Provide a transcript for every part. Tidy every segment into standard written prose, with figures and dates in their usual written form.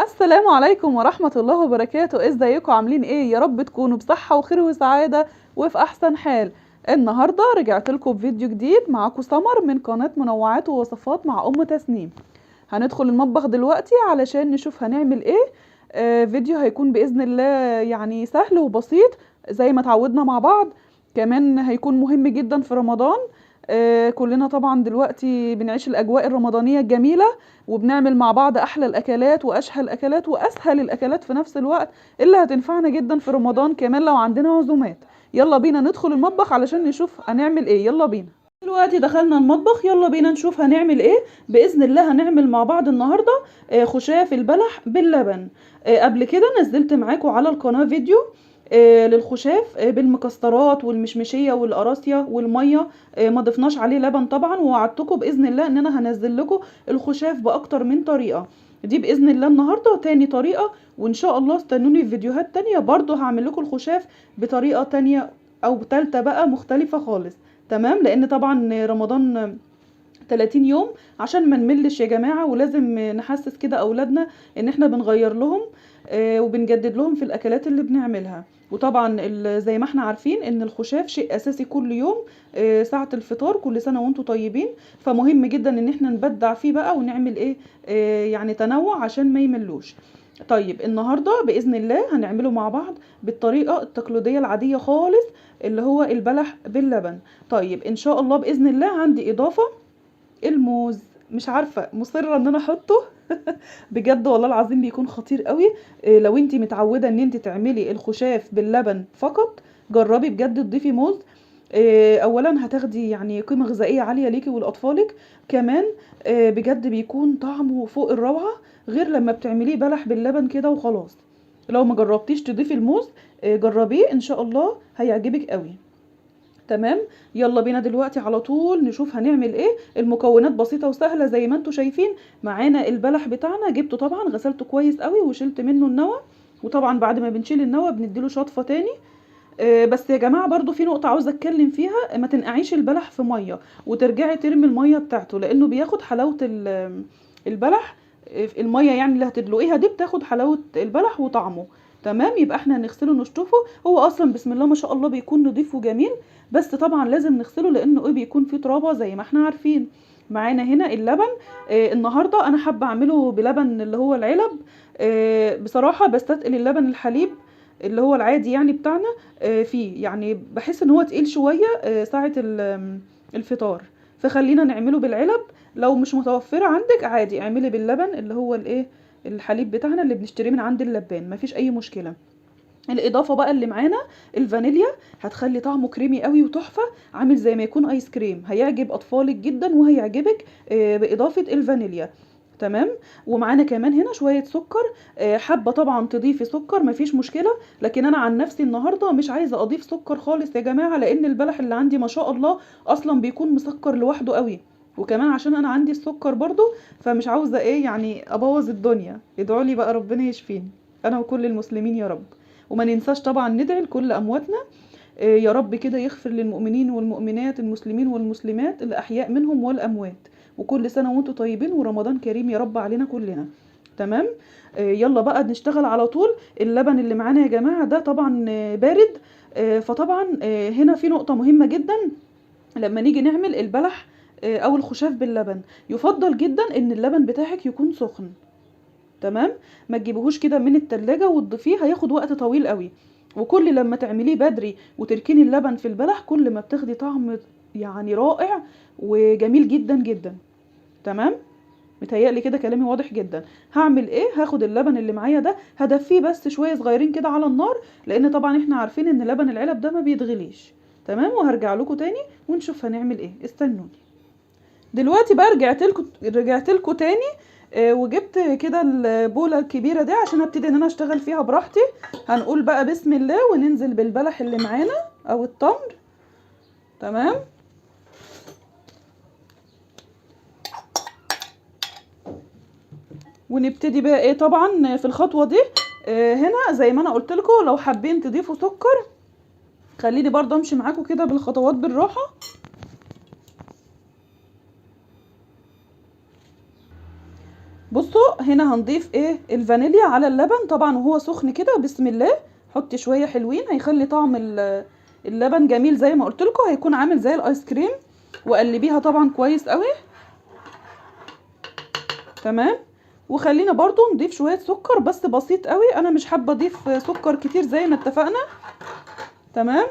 السلام عليكم ورحمة الله وبركاته. ازيكم عاملين ايه؟ يا رب تكونوا بصحة وخير وسعادة وفي احسن حال. النهاردة رجعت لكم بفيديو جديد، معاكم سمر من قناة منوعات ووصفات مع ام تسنيم. هندخل المطبخ دلوقتي علشان نشوف هنعمل ايه. فيديو هيكون بإذن الله يعني سهل وبسيط زي ما تعودنا مع بعض، كمان هيكون مهم جدا في رمضان. كلنا طبعا دلوقتي بنعيش الأجواء الرمضانية الجميلة، وبنعمل مع بعض أحلى الأكلات وأشهى الأكلات وأسهل الأكلات في نفس الوقت، اللي هتنفعنا جدا في رمضان كمان لو عندنا عزومات. يلا بينا ندخل المطبخ علشان نشوف هنعمل ايه. يلا بينا. دلوقتي دخلنا المطبخ، يلا بينا نشوف هنعمل ايه. بإذن الله هنعمل مع بعض النهاردة خشاف البلح باللبن. قبل كده نزلت معاكم على القناة فيديو للخشاف بالمكسرات والمشمشية والقراصية والمية، ما ضفناش عليه لبن طبعا، ووعدتكم بإذن الله ان انا هنزل لكم الخشاف باكتر من طريقة. دي بإذن الله النهاردة تاني طريقة، وان شاء الله استنوني في فيديوهات تانية برضو هعمل لكم الخشاف بطريقة تانية او تالتة بقى مختلفة خالص. تمام، لان طبعا رمضان 30 يوم عشان ما نملش يا جماعة، ولازم نحسس كده اولادنا ان احنا بنغير لهم وبنجدد لهم في الاكلات اللي بنعملها. وطبعا زي ما احنا عارفين ان الخشاف شيء اساسي كل يوم ساعة الفطار، كل سنة وانتم طيبين، فمهم جدا ان احنا نبدع فيه بقى ونعمل ايه يعني تنوع عشان ما يملوش. طيب النهاردة بإذن الله هنعمله مع بعض بالطريقة التقليدية العادية خالص اللي هو البلح باللبن. طيب ان شاء الله بإذن الله عندي اضافة الموز، مش عارفة مصرة ان انا احطه بجد والله العظيم بيكون خطير قوي. لو انتي متعودة ان انتي تعملي الخشاف باللبن فقط، جربي بجد تضيفي موز. اولا هتاخدي يعني قيمة غذائية عالية ليكي ولاطفالك، كمان بجد بيكون طعمه فوق الروعة، غير لما بتعمليه بلح باللبن كده وخلاص. لو ما جربتيش تضيفي الموز جربيه ان شاء الله هيعجبك قوي. تمام، يلا بينا دلوقتي على طول نشوف هنعمل ايه. المكونات بسيطة وسهلة زي ما انتم شايفين. معانا البلح بتاعنا، جبته طبعا غسلته كويس قوي وشلت منه النوى، وطبعا بعد ما بنشيل النوى بنديله شطفة تاني. بس يا جماعة برضو في نقطة عاوزة اتكلم فيها، ما تنقعيش البلح في مية وترجعي ترمي المية بتاعته، لانه بياخد حلاوة البلح. المية يعني اللي هتدلقيها دي بتاخد حلاوة البلح وطعمه. تمام، يبقى احنا هنغسله نشطفه. هو اصلا بسم الله ما شاء الله بيكون نضيف وجميل، بس طبعا لازم نغسله لانه ايه بيكون فيه ترابه زي ما احنا عارفين. معانا هنا اللبن. النهارده انا حابة اعمله بلبن اللي هو العلب. بصراحة بستثقل اللبن الحليب اللي هو العادي يعني بتاعنا فيه، يعني بحس ان هو تقيل شوية ساعة الفطار، فخلينا نعمله بالعلب. لو مش متوفرة عندك عادي اعملي باللبن اللي هو الايه الحليب بتاعنا اللي بنشتريه من عند اللبان، مفيش اي مشكلة. الاضافة بقى اللي معانا الفانيليا، هتخلي طعمه كريمي قوي وتحفه، عامل زي ما يكون ايس كريم، هيعجب اطفالك جدا وهيعجبك باضافة الفانيليا. تمام، ومعانا كمان هنا شوية سكر. حابة طبعا تضيفي سكر مفيش مشكلة، لكن انا عن نفسي النهارده مش عايزه اضيف سكر خالص يا جماعة، لان البلح اللي عندي ما شاء الله اصلا بيكون مسكر لوحده قوي، وكمان عشان انا عندي السكر برضو فمش عاوزه ايه يعني ابوظ الدنيا. ادعوا لي بقى ربنا يشفيني انا وكل المسلمين يا رب. وما ننساش طبعا ندعي لكل امواتنا يا رب كده يغفر للمؤمنين والمؤمنات، المسلمين والمسلمات، الاحياء منهم والاموات. وكل سنة وانتم طيبين ورمضان كريم يا رب علينا كلنا. تمام، يلا بقى نشتغل على طول. اللبن اللي معانا يا جماعة ده طبعا بارد، فطبعا هنا في نقطة مهمة جدا لما نيجي نعمل البلح او الخشاف باللبن، يفضل جدا ان اللبن بتاعك يكون سخن. تمام، ما تجيبهوش كده من التلاجة وتضيفيه، هياخد وقت طويل قوي. وكل لما تعمليه بدري وتركني اللبن في البلح كل ما بتاخدي طعم يعني رائع وجميل جدا جدا. تمام، متهيألي كده كلامي واضح جدا. هعمل ايه؟ هاخد اللبن اللي معايا ده هدفيه بس شوية صغيرين كده على النار، لان طبعا احنا عارفين ان لبن العلب ده ما بيتغليش. تمام، وهرجع لكم تاني ونشوف هنعمل ايه، استنوني. دلوقتي بقى رجعت لكم تاني، وجبت كده البوله الكبيرة دي عشان ابتدي ان انا اشتغل فيها براحتي. هنقول بقى بسم الله وننزل بالبلح اللي معانا او التمر. تمام، ونبتدي بقى ايه طبعا في الخطوة دي. هنا زي ما انا قلت لكم لو حابين تضيفوا سكر، خليني برضه امشي معاكم كده بالخطوات بالراحة. بصوا هنا هنضيف ايه الفانيليا على اللبن طبعا وهو سخن كده. بسم الله، حطي شوية حلوين، هيخلي طعم اللبن جميل زي ما قلت لكم، هيكون عامل زي الايس كريم. وقلبيها طبعا كويس قوي. تمام. وخلينا برضو نضيف شوية سكر بس بسيط قوي، انا مش حابة اضيف سكر كتير زي ما اتفقنا. تمام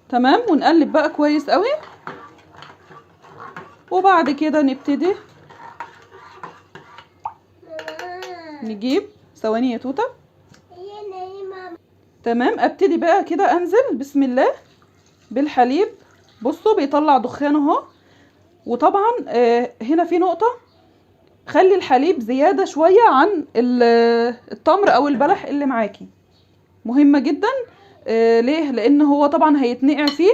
تمام. ونقلب بقى كويس قوي. وبعد كده نبتدي نجيب ثواني يا توته. تمام. ابتدي بقى كده انزل بسم الله بالحليب. بصوا بيطلع دخان اهو. وطبعا هنا في نقطة، خلي الحليب زيادة شوية عن التمر او البلح اللي معاكي، مهمة جدا. ليه؟ لان هو طبعا هيتنقع فيه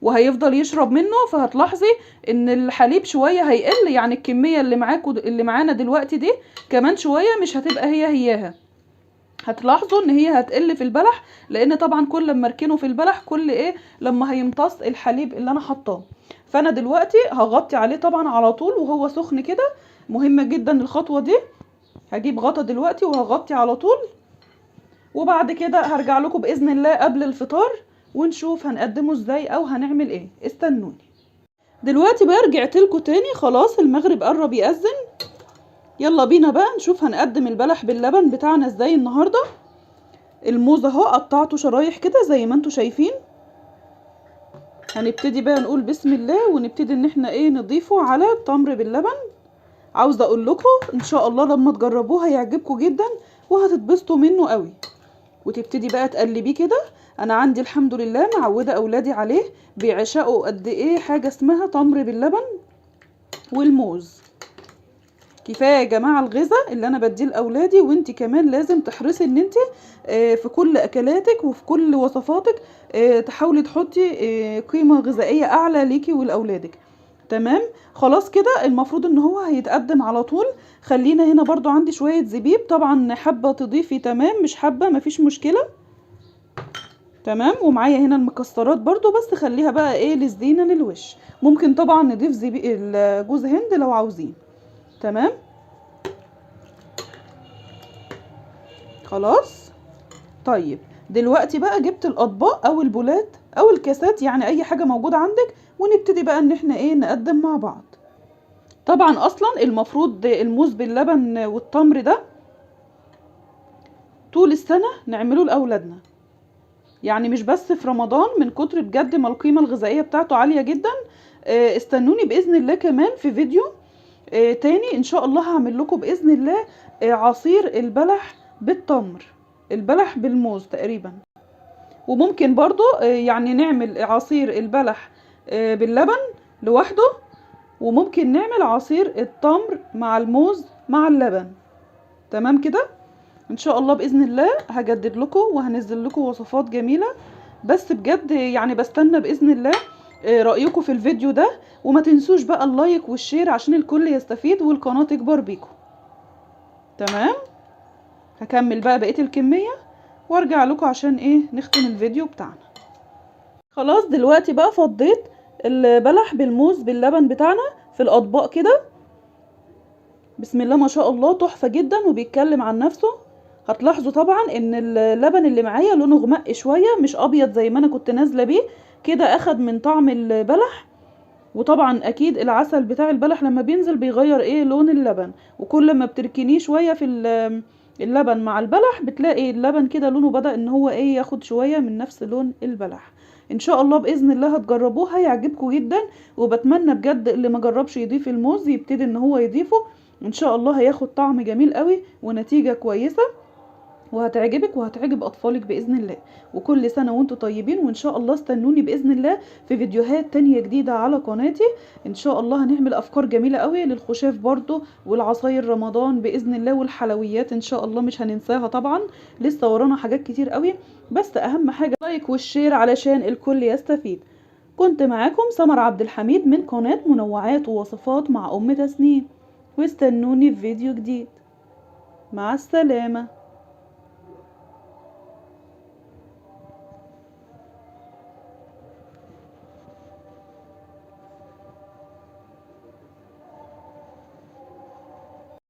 وهيفضل يشرب منه، فهتلاحظي ان الحليب شوية هيقل، يعني الكمية اللي معاكوا اللي معانا دلوقتي دي كمان شوية مش هتبقى هي هياها، هتلاحظوا ان هي هتقل في البلح، لان طبعا كل لما اركنه في البلح كل ايه لما هيمتص الحليب اللي انا حطاه. فانا دلوقتي هغطي عليه طبعا على طول وهو سخن كده، مهمة جدا الخطوة دي. هجيب غطا دلوقتي وهغطي على طول، وبعد كده هرجع لكم باذن الله قبل الفطار ونشوف هنقدمه ازاي او هنعمل ايه. استنوني. دلوقتي بقى رجعت لكم تاني، خلاص المغرب قرب يأذن، يلا بينا بقى نشوف هنقدم البلح باللبن بتاعنا ازاي النهارده. الموز اهو قطعته شرايح كده زي ما انتم شايفين. هنبتدي بقى نقول بسم الله ونبتدي ان احنا ايه نضيفه على التمر باللبن. عاوزه اقول لكم ان شاء الله لما تجربوه هيعجبكم جدا وهتتبسطوا منه قوي. وتبتدي بقى تقلبيه كده. انا عندي الحمد لله معوده اولادي عليه، بيعشقوا قد ايه حاجة اسمها تمر باللبن والموز. كفاية يا جماعة الغذاء اللي انا بديه لاولادي، وانت كمان لازم تحرصي ان انت في كل اكلاتك وفي كل وصفاتك تحاولي تحطي قيمة غذائية اعلى ليكي ولاولادك. تمام. خلاص كده المفروض ان هو هيتقدم على طول. خلينا هنا برضو عندي شوية زبيب، طبعا حابة تضيفي تمام، مش حابة مفيش مشكلة. تمام. ومعايا هنا المكسرات برضو، بس خليها بقى ايه للزينة للوش. ممكن طبعا نضيف زبيب جوز هند لو عاوزين. تمام. خلاص. طيب دلوقتي بقى جبت الاطباق او البولات او الكاسات، يعني اي حاجة موجودة عندك، ونبتدي بقى ان احنا ايه نقدم مع بعض. طبعا اصلا المفروض الموز باللبن والتمر ده طول السنة نعمله لاولادنا، يعني مش بس في رمضان، من كتر بجد ما القيمة الغذائية بتاعته عالية جدا. استنوني باذن الله كمان في فيديو تاني ان شاء الله هعمل لكم باذن الله عصير البلح بالتمر، البلح بالموز تقريبا. وممكن برضو يعني نعمل عصير البلح باللبن لوحده، وممكن نعمل عصير التمر مع الموز مع اللبن. تمام كده. ان شاء الله باذن الله هجدد لكم وهنزل لكم وصفات جميلة، بس بجد يعني بستنى باذن الله رايكم في الفيديو ده، وما تنسوش بقى ال like وال share عشان الكل يستفيد والقناة تكبر بيكم. تمام. هكمل بقى بقية الكمية وارجع لكم عشان ايه نختم الفيديو بتاعنا. خلاص دلوقتي بقى فضيت البلح بالموز باللبن بتاعنا في الاطباق كده. بسم الله ما شاء الله تحفة جدا وبيتكلم عن نفسه. هتلاحظوا طبعا ان اللبن اللي معايا لونه غمق شوية، مش ابيض زي ما انا كنت نازله بيه كده، اخد من طعم البلح. وطبعا اكيد العسل بتاع البلح لما بينزل بيغير ايه لون اللبن، وكل ما بتركنيه شوية في اللبن مع البلح بتلاقي اللبن كده لونه بدأ ان هو ايه ياخد شوية من نفس لون البلح. ان شاء الله باذن الله هتجربوها هيعجبكم جدا، وبتمنى بجد اللي ما جربش يضيف الموز يبتدي ان هو يضيفه، ان شاء الله هياخد طعم جميل قوي ونتيجة كويسة وهتعجبك وهتعجب اطفالك باذن الله. وكل سنة وانتم طيبين، وان شاء الله استنوني باذن الله في فيديوهات تانية جديدة على قناتي. ان شاء الله هنعمل افكار جميلة قوي للخشاف برضو والعصاير رمضان باذن الله، والحلويات ان شاء الله مش هننساها طبعا، لسه ورانا حاجات كتير قوي. بس اهم حاجة like وال share علشان الكل يستفيد. كنت معاكم سمر عبد الحميد من قناة منوعات ووصفات مع ام تسنيم، واستنوني في فيديو جديد. مع السلامة.